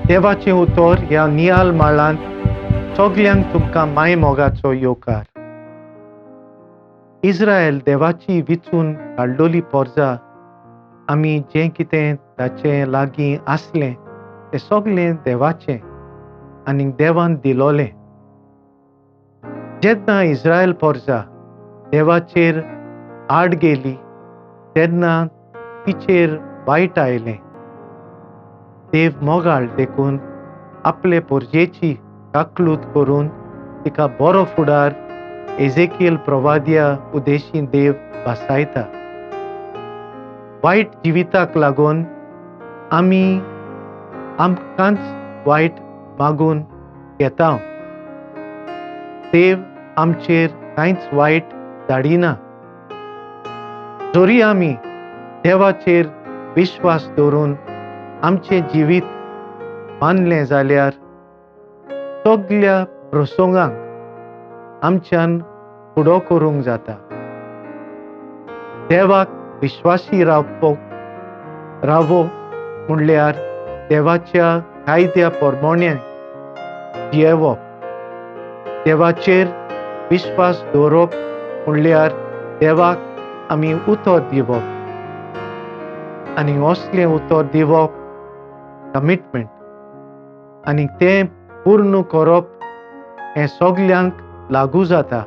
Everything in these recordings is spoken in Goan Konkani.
देवाचें उतर ह्या नियाल माळांत सगल्यांक तुमकां माय मोगाचो येवकार. इस्रायल देवाची विचून काडलोली पोरजा, आमी जें कितें ताचें लागीं आसलें तें सगलें देवाचें आनी देवान दिलोलें. जेन्ना इस्रायल पोरजा देवाचेर आड गेली तेन्ना तिचेर वायट आयलें. देव मोगाळ देखून आपले पोरजेची काकलूत करून तिका बरो फुडार एजेकियल प्रवाद्या उदेशी देव भासायता. वायट जिविताक लागून आमी आमकांच वायट मागून घेता. देव आमचेर कांयच वायट धाडिना. जरी आमी देवाचेर विश्वास दवरून आमचें जिवीत मानलें जाल्यार सगल्या प्रसंगांक आमच्यान फुडो करूंक जाता. देवाक विश्वासी रावो म्हणल्यार देवाच्या कायद्या प्रमाणे जियेवप. देवाचेर विश्वास दवरप म्हणल्यार देवाक आमी उतर दिवप आनी असलें उतर दिवप कमिटमेंट आनी तें पूर्ण करप हें सगल्यांक लागू जाता,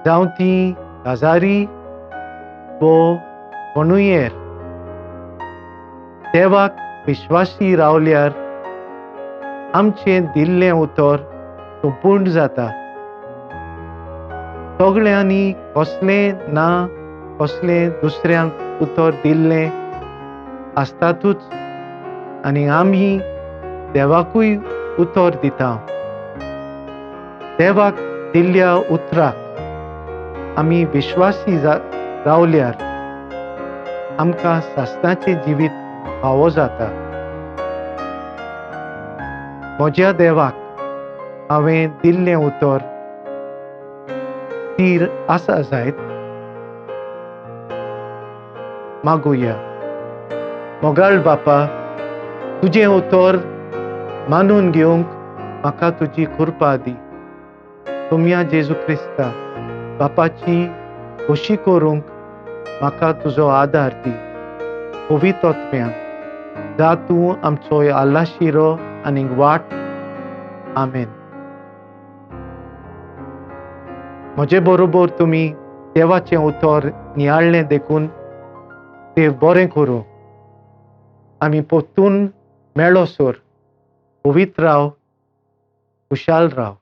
जावं ती काजारी वो कोणूय. देवाक विश्वासी रावल्यार आमचें दिल्लें उतर संपूर्ण जाता. सगळ्यांनी कसलें ना कसलें दुसऱ्यांक उतर दिल्लें आसतातूच आनी आमी देवाकूय उतर दिता. देवाक दिल्ल्या उतराक आमी विश्वासी रावल्यार आमकां सासणाचें जिवीत फावो जाता. म्हज्या देवाक हांवें दिल्लें उतर तीर आसा जायत. मागुया. मोगाळ बापा, तुजें उतर मानून घेवंक म्हाका तुजी कृपा दी. तुमया जेजू क्रिस्ता बापाची खोशी करूंक म्हाका तुजो आदार दी. पवित्र आत्म्या जा तूं आमचो आलाशिरो आनी वाट. आमेन. म्हजे बरोबर तुमी देवाचें उतर नियाळ्ळें देखून देव बरें करूं. आमी परतून मेळोसर पवित्र राव, खुशाल राव.